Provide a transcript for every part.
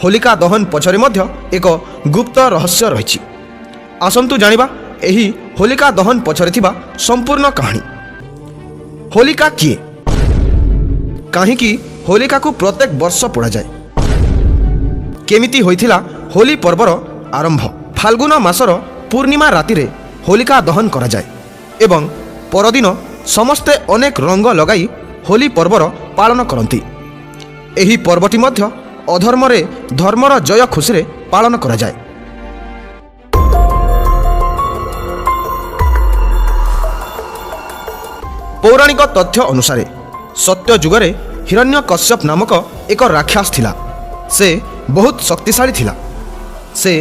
ହୋଲିକା ଦହନ ପଛରେ ମଧ୍ୟ ଏକ ଗୁପ୍ତ ରହସ୍ୟ ରହିଛି। ଆସନ୍ତୁ ଜାଣିବା ଏହି ହୋଲିକା ଦହନ ପଛରେ ଥିବା ସମ୍ପୂର୍ଣ୍ଣ କାହାଣୀ। ହୋଲିକା କିଏ? କାହିଁକି ହୋଲିକାକୁ ପ୍ରତ୍ୟେକ ବର୍ଷ ପୋଡ଼ାଯାଏ? କେମିତି ହୋଇଥିଲା ହୋଲି ପର୍ବର ଆରମ୍ଭ? ଫାଲ୍ଗୁନ ମାସର ପୂର୍ଣ୍ଣିମା ରାତିରେ ହୋଲିକା ଦହନ କରାଯାଏ ଏବଂ ପରଦିନ ସମସ୍ତେ ଅନେକ ରଙ୍ଗ ଲଗାଇ ହୋଲି ପର୍ବର ପାଳନ କରନ୍ତି। ଏହି ପର୍ବଟି ମଧ୍ୟ ଅଧର୍ମରେ ଧର୍ମର ଜୟ ଖୁସିରେ ପାଳନ କରାଯାଏ। ପୌରାଣିକ ତଥ୍ୟ ଅନୁସାରେ ସତ୍ୟ ଯୁଗରେ ହିରଣ୍ୟକଶ୍ୟପ ନାମକ ଏକ ରାକ୍ଷସ ଥିଲା। ସେ ବହୁତ ଶକ୍ତିଶାଳୀ ଥିଲା। ସେ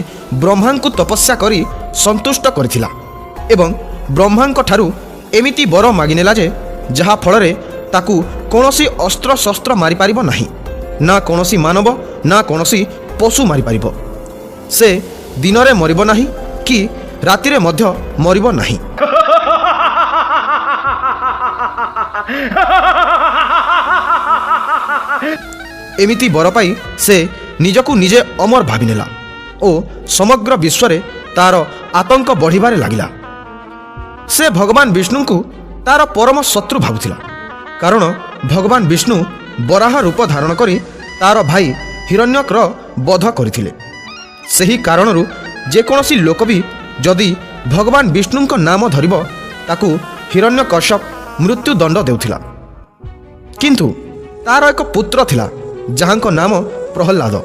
ବ୍ରହ୍ମାଙ୍କୁ ତପସ୍ୟା କରି ସନ୍ତୁଷ୍ଟ କରିଥିଲା ଏବଂ ବ୍ରହ୍ମାଙ୍କ ଠାରୁ ଏମିତି ବର ମାଗିନେଲା ଯେ ଯାହା ଫଳରେ ତାକୁ କୌଣସି ଅସ୍ତ୍ରଶସ୍ତ୍ର ମାରିପାରିବ ନାହିଁ, ନା କୌଣସି ମାନବ ନା କୌଣସି ପଶୁ ମାରିପାରିବ। ସେ ଦିନରେ ମରିବ ନାହିଁ କି ରାତିରେ ମଧ୍ୟ ମରିବ ନାହିଁ। ଏମିତି ବର ପାଇ ସେ ନିଜକୁ ନିଜେ ଅମର ଭାବିନେଲା ଓ ସମଗ୍ର ବିଶ୍ୱରେ ତାର ଆତଙ୍କ ବଢ଼ିବାରେ ଲାଗିଲା। ସେ ଭଗବାନ ବିଷ୍ଣୁଙ୍କୁ ତାର ପରମ ଶତ୍ରୁ ଭାବୁଥିଲା, କାରଣ ଭଗବାନ ବିଷ୍ଣୁ ବରାହ ରୂପ ଧାରଣ କରି ତାର ଭାଇ ହିରଣ୍ୟକର ବଧ କରିଥିଲେ। ସେହି କାରଣରୁ ଯେକୌଣସି ଲୋକ ବି ଯଦି ଭଗବାନ ବିଷ୍ଣୁଙ୍କ ନାମ ଧରିବ, ତାକୁ ହିରଣ୍ୟକଶ୍ୟପ ମୃତ୍ୟୁଦଣ୍ଡ ଦେଉଥିଲା। କିନ୍ତୁ ତାର ଏକ ପୁତ୍ର ଥିଲା, ଯାହାଙ୍କ ନାମ ପ୍ରହ୍ଲାଦ।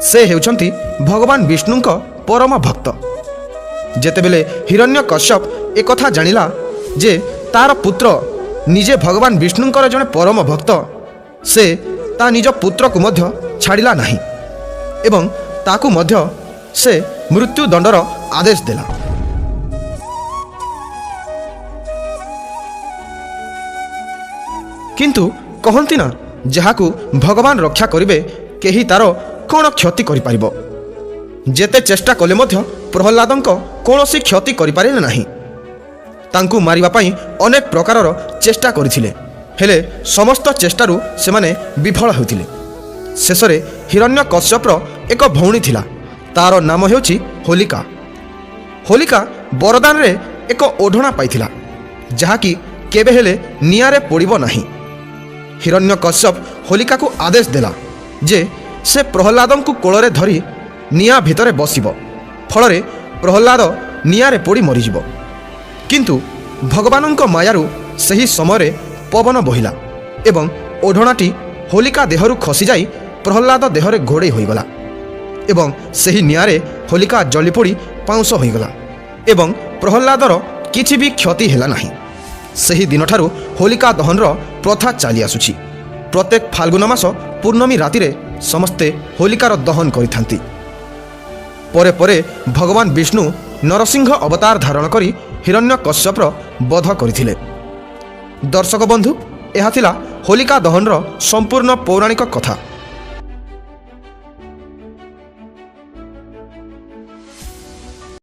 ସେ ହେଉଛନ୍ତି ଭଗବାନ ବିଷ୍ଣୁଙ୍କ ପରମ ଭକ୍ତ। ଯେତେବେଳେ ହିରଣ୍ୟକଶ୍ୟପ ଏକଥା ଜାଣିଲା ଯେ ତାର ପୁତ୍ର ନିଜେ ଭଗବାନ ବିଷ୍ଣୁଙ୍କର ଜଣେ ପରମ ଭକ୍ତ, ସେ ତା ନିଜ ପୁତ୍ରକୁ ମଧ୍ୟ ଛାଡ଼ିଲା ନାହିଁ ଏବଂ ତାକୁ ମଧ୍ୟ ସେ ମୃତ୍ୟୁଦଣ୍ଡର ଆଦେଶ ଦେଲା। କିନ୍ତୁ କହନ୍ତି ନା, ଯାହାକୁ ଭଗବାନ ରକ୍ଷା କରିବେ କେହି ତାର କ'ଣ କ୍ଷତି କରିପାରିବ? ଯେତେ ଚେଷ୍ଟା କଲେ ମଧ୍ୟ ପ୍ରହ୍ଲାଦଙ୍କ କୌଣସି କ୍ଷତି କରିପାରିଲେ ନାହିଁ। ତାଙ୍କୁ ମାରିବା ପାଇଁ ଅନେକ ପ୍ରକାରର ଚେଷ୍ଟା କରିଥିଲେ, ହେଲେ ସମସ୍ତ ଚେଷ୍ଟାରୁ ସେମାନେ ବିଫଳ ହେଉଥିଲେ। ଶେଷରେ ହିରଣ୍ୟକଶ୍ୟପର ଏକ ଭଉଣୀ ଥିଲା, ତାର ନାମ ହେଉଛି ହୋଲିକା। ହୋଲିକା ବରଦାନରେ ଏକ ଓଢ଼ଣା ପାଇଥିଲା, ଯାହାକି କେବେ ହେଲେ ନିଆଁରେ ପୋଡ଼ିବ ନାହିଁ। ହିରଣ୍ୟକଶ୍ୟପ ହୋଲିକାକୁ ଆଦେଶ ଦେଲା ଯେ ସେ ପ୍ରହ୍ଲାଦଙ୍କୁ କୋଳରେ ଧରି ନିଆଁ ଭିତରେ ବସିବ, ଫଳରେ ପ୍ରହ୍ଲାଦ ନିଆଁରେ ପୋଡ଼ି ମରିଯିବ। କିନ୍ତୁ ଭଗବାନଙ୍କ ମାୟାରୁ ସେହି ସମୟରେ ପବନ ବହିଲା ଏବଂ ଓଢ଼ଣାଟି ହୋଲିକା ଦେହରୁ ଖସିଯାଇ ପ୍ରହ୍ଲାଦ ଦେହରେ ଘୋଡ଼େଇ ହୋଇଗଲା ଏବଂ ସେହି ନିଆଁରେ ହୋଲିକା ଜଳିପୋଡ଼ି ପାଉଁଶ ହୋଇଗଲା ଏବଂ ପ୍ରହ୍ଲାଦର କିଛି ବି କ୍ଷତି ହେଲା ନାହିଁ। ସେହି ଦିନଠାରୁ ହୋଲିକା ଦହନର ପ୍ରଥା ଚାଲି ଆସୁଛି। ପ୍ରତ୍ୟେକ ଫାଲ୍ଗୁନ ମାସ ପୂର୍ଣ୍ଣମୀ ରାତିରେ ସମସ୍ତେ ହୋଲିକାର ଦହନ କରିଥାନ୍ତି। ପରେ ପରେ ଭଗବାନ ବିଷ୍ଣୁ ନରସିଂହ ଅବତାର ଧାରଣ କରି ହିରଣ୍ୟକଶ୍ୟପର ବଧ କରିଥିଲେ। ଦର୍ଶକ ବନ୍ଧୁ, ଏହା ଥିଲା ହୋଲିକା ଦହନର ସମ୍ପୂର୍ଣ୍ଣ ପୌରାଣିକ କଥା।